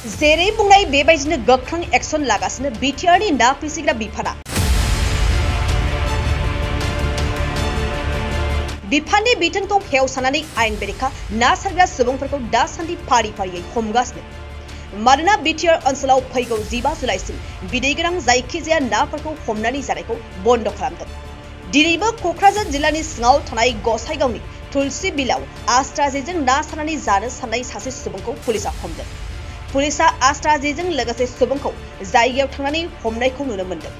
जेरै बुंनाय बेबायदिनो गोख्रों एक्शन लागासिनो बिटिआरनि ना फिसिग्रा बिफाना। बिफाननि बिथोनखौ हेवसानानै आयेन बेरेखा ना सारग्रा सुबुंफोरखौ दासान्दि फारि फारियै हमगासिनो। मानोना बिटिआर ओनसोलाव फैगौ 15 जुलाइसिम बिदै गोनां जायखिजाया नाफोरखौ हमनानै जानायखौ बन्द खालामदों। दिनैबो कक्राझार जिल्लानि सिङाव थानाय गसाइगावनि तुलसि बिलाव आस्रा जेजों ना सारनानै जानो साननाय सासे सुबुंखौ पुलिसा हमदों। पुलिसा आस्रा जेजों लोगोसे सुबुंखौ जायगायाव थांनानै हमनायखौ नुनो मोन्दों।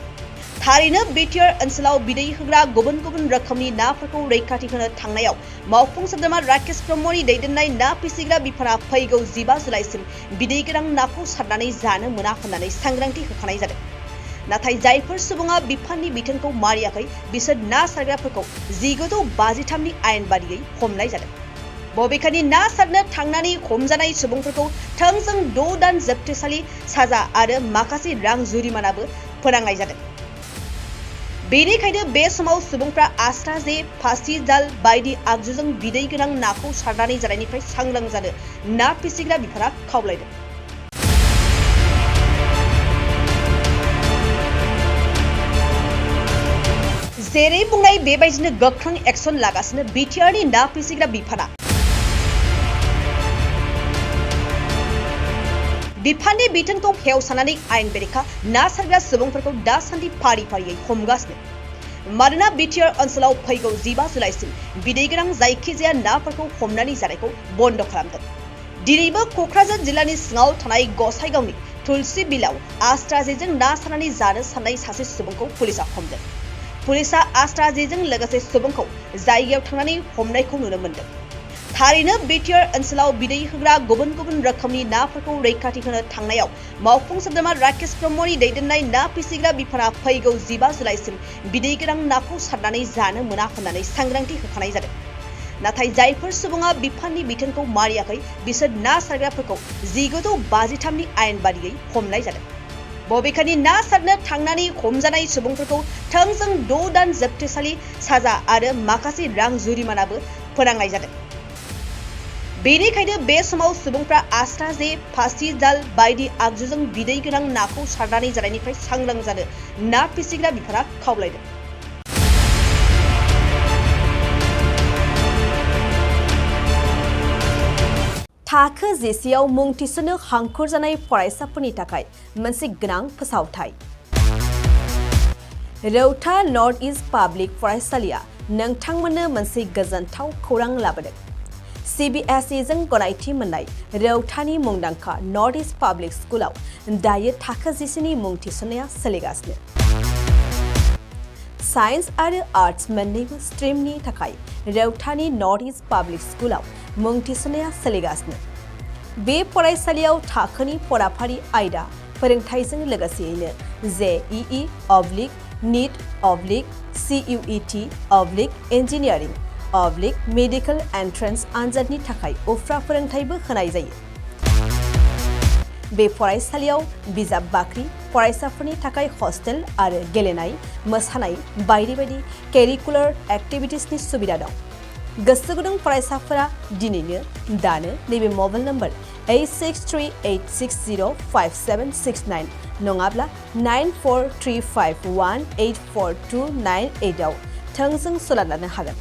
थारैनो बिटिआर ओनसोलाव बिदै होग्रा गुबुन गुबुन रोखोमनि नाफोरखौ रैखाथि होनो थांनायाव मावफुं सोद्रोमा राकेश ब्रह्मनि दैदेननाय ना फिसिग्रा बिफाना फैगौ 15 जुलाइसिम बिदै गोनां नाखौ सारनानै जानो मोना होननानै सांग्रांथि होखानाय जादों। नाथाय जायफोर सुबुङा बिफाननि बिथोनखौ मानियाखै बिसोर ना सारग्राफोरखौ 1953 नि आयेन बादियै हमनाय जादों। बबेखानि ना सारनो थांनानै हमजानाय सुबुंफोरखौ थोंजों 6 दान जोबथेसालि साजा आरो माखासे रां जुरिमानाबो फोनांनाय जादों। बेनिखायनो बे समाव सुबुंफ्रा आस्रा जे, फासि जाल बायदि आगजुजों बिदै गोनां नाखौ सारनानै जानायनिफ्राय सांग्रां जानो ना फिसिग्रा बिफाना खावलायदों। जेरै बुंनाय बेबायदिनो गोख्रों एक्शन लागासिनो बिटिआरनि ना फिसिग्रा बिफाना। बिफाननि बिथोनखौ हेवसानानै आयेन बेरेखा ना सारग्रा सुबुंफोरखौ दासान्दि फारि फारियै हमगासिनो। मानोना बिटिआर ओनसोलाव फैगौ 15 जुलाइसिम बिदै गोनां जायखिजाया नाफोरखौ हमनानै जानायखौ बन्द खालामदों। दिनैबो कक्राझार जिल्लानि सिङाव थानाय गसाइगावनि तुलसि बिलाव आस्रा जेजों ना सारनानै जानो साननाय सासे सुबुंखौ पुलिसा हमदों। पुलिसा आस्रा जेजों लोगोसे सुबुंखौ जायगायाव थांनानै हमनायखौ नुनो मोन्दों। थारैनो बिटिआर ओनसोलाव बिदै होग्रा गुबुन गुबुन रोखोमनि नाफोरखौ रैखाथि होनो थांनायाव मावफुं सोद्रोमा राकेश ब्रह्मनि दैदेननाय ना फिसिग्रा बिफाना फैगौ 15 जुलाइसिम बिदै गोनां नाखौ सारनानै जानो मोना होननानै सांग्रांथि होखानाय जादों। नाथाय जायफोर सुबुङा बिफाननि बिथोनखौ मानियाखै बिसोर ना सारग्राफोरखौ 1953 नि आयेन बादियै हमनाय जादों। बबेखानि ना सारनो थांनानै हमजानाय सुबुंफोरखौ थोंजों 6 दान जोबथेसालि साजा आरो माखासे रां जुरिमानाबो फोनांनाय जादों। बेनिखायनो बे समाव सुबुंफ्रा आस्रा जे, फासि जाल बायदि आगजुजों बिदै गोनां नाखौ सारनानै जानायनिफ्राय सांग्रां जानो ना फिसिग्रा बिफाना खावलायदों। थाखो जिसेआव मुं थिसननो हांखुर जानाय फरायसाफोरनि थाखाय मोनसे गोनां फोसावथाय। रौता नर्थ इस्ट पाब्लिक फरायसालिया नोंथांमोननो मोनसे गोजोनथाव खौरां लाबोदों। CBSE जों गनायथि मोननाय रौतानि मुंदांखा नर्थ इस्ट पाब्लिक स्कुलाव दायो थाखो 10नि मुं थिसननाया सोलिगासिनो। साइन्स आरो आर्ट्स मोन्नैबो स्ट्रिमनि थाखाय रौतानि नर्थ इस्ट पाब्लिक स्कुलाव मुं थिसननाया सोलिगासिनो। बे फरायसालियाव थाखोनि फराफारि आयदा फोरोंथायजों लोगोसेयैनो JEE, NEET, CUET, engineering, medical entrance आनजादनि थाखाय उफ्रा फोरोंथायबो होनाय जायो। बे फरायसालियाव बिजाब बाख्रि, फरायसाफोरनि थाखाय हस्टेल आरो गेलेनाय, मोसानाय बायदि बायदि केरिकुलार एक्टिभिटिसनि सुबिदा दं। गोसो गुदुं फरायसाफोरा दिनैनो दानो नैबे मबाइल नम्बर 8638605769 नङाब्ला 9435184298 आव थोंजों सोलोंनो हागोन।